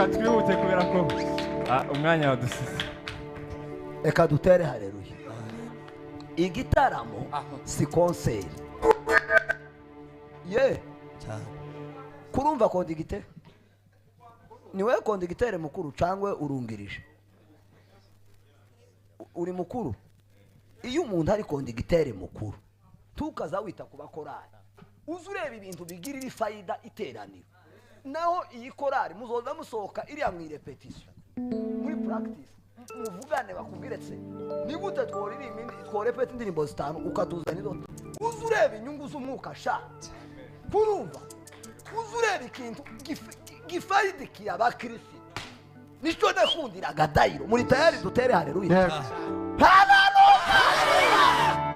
Twihute kubera ko umwanya wadusize. Reka dutere haleluya. Igitaramo si concert ye. Kurumva conducteur, ni wowe conducteur mukuru cyangwa urungirije? Uri mukuru. Iyo umuntu ari conducteur mukuru, tukaza wita ku bakorari, uza ureba ibintu bigirira ifayida iteraniro. Naho iyi korari muzoza musohoka iriya mu répétition, muri practice, muvugane, bakubwire se ni gute tworirimba, tworepeta indirimbo zitanu, ukatuzana izo. Uza ureba inyungu z'umwuka sha. Kurumva, uza ureba ikintu gifayidikiye abakirisitu. Nicyo nakundiraga dayiro. Muri tayari? Dutere haleluya, haleluya!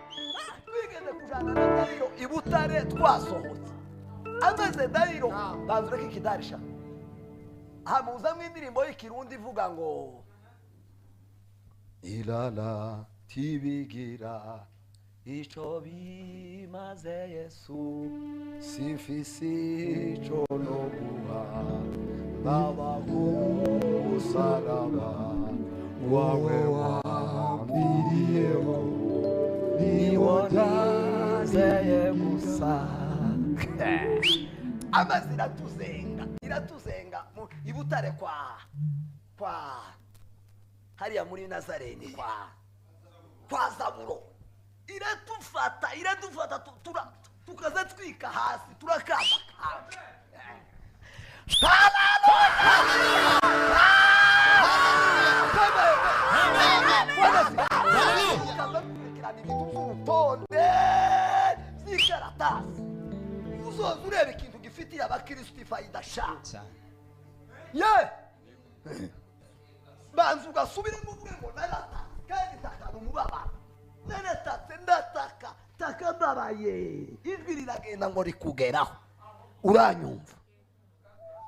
Twigeze kujana na dayiro i Butare, twasohotse amaze dayiro banza ureke ikidarisha, hamuzamo indirimbo y'ikirundi ivuga ngo irara tibigira ico bimaze. Yesu, simfise ico no guha, musaraba wawe wambiriyeho niwo nizeye gusa. Amazi iratuzenga, iratuzenga i Butare kwa hariya muri Nazareni kwa Zaburo. Iratufata, iradufata, tukaza twika hasi, turakamba. Ukaza ibintu by'urutonde by'ikaratasi, uzoza ureba ikintu gifitiye abakirisitu ifayida sha. Ye banza ugasubiremo uvuge ngo narataka kandi ntakana umubabaro, naratatse, ndataka taka mbabaye, ijwi riragenda ngo rikugeraho. Uranyumva?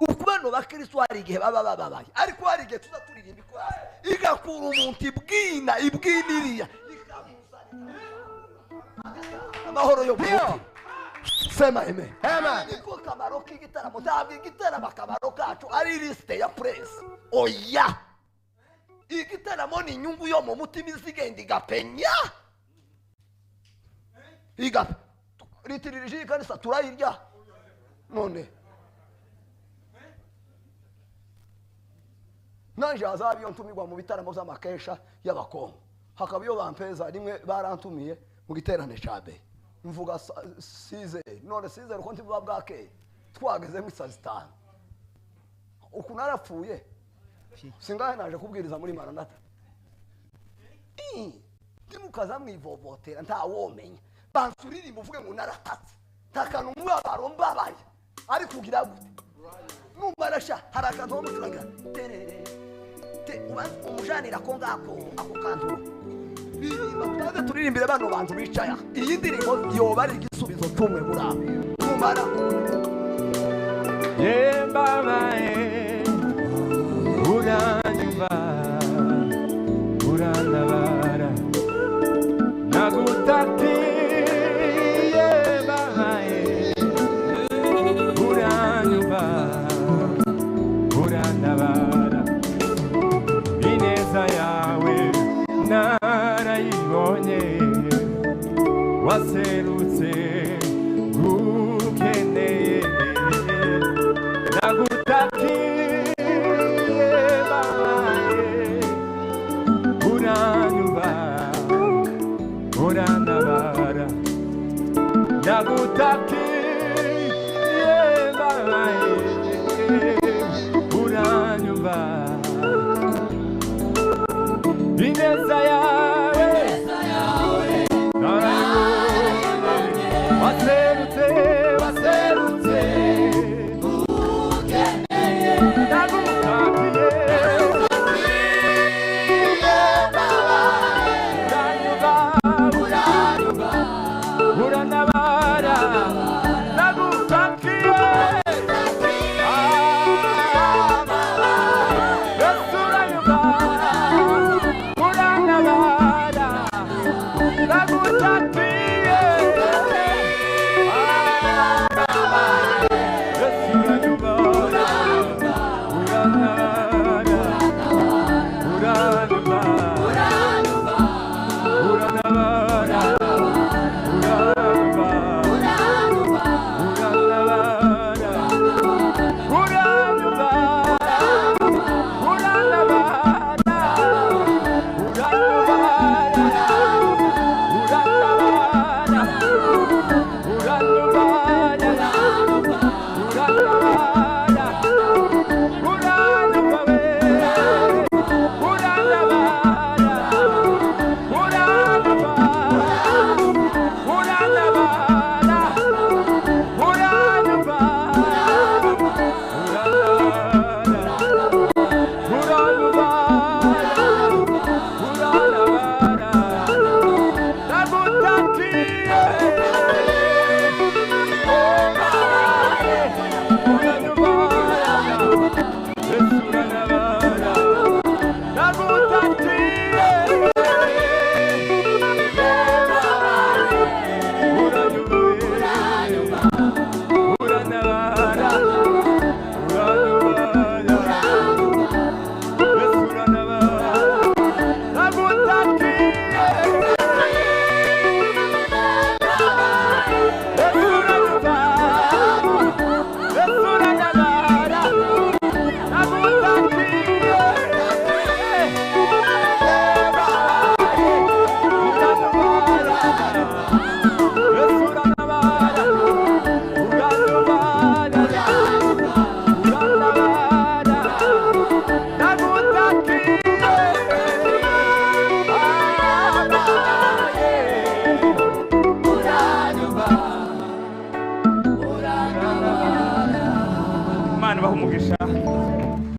Uku bano bakristo hari igihe baba bababaye, ariko hari igihe tuza turirimba ikorasi igakura umuntu ibwina, ibwina iriya, ikamuzanira amahoro yo mu mutima. Sema amen. Amen. Niko kamaro k'igitaramo. Ntabwo igitaramo akamaro kacu ari liste ya presse, oya. Igitaramo ni inyungu yo mu mutima izigenda igapenya ritiririje ikanisa turayirya. None nanje hazaba iyo ntumirwa mu bitaramo by'amakesha y'abakongo, hakaba iyo bampeza. Rimwe barantumiye mu giterane ca be, mvuga 6h. None 6h uko ntibuba bwakeye, twageze mu saa 5 uku narapfuye. Singahe naje kubwiriza muri Maranata. Ntimukaza mwivovotera, ntawomenya. Banza uririmba uvuge ngo naratatse, ntakana umubabaro, mbabaye, ariko ugira gute numara sha. Hari akantu bamucuranga terere te, ubanza umujanira ko ngako ako kantu. Ririmba, tubanze turirimbire bano bantu bicaye aha. Iyi ndirimbo yoba ari igisubizo cy'umwe muri abo numara. Yembabaye, uranyumva, urantabara, nagutatiye. Babaye, uranyumva, urantabara, ineza yawe narayibonye, waserukiye.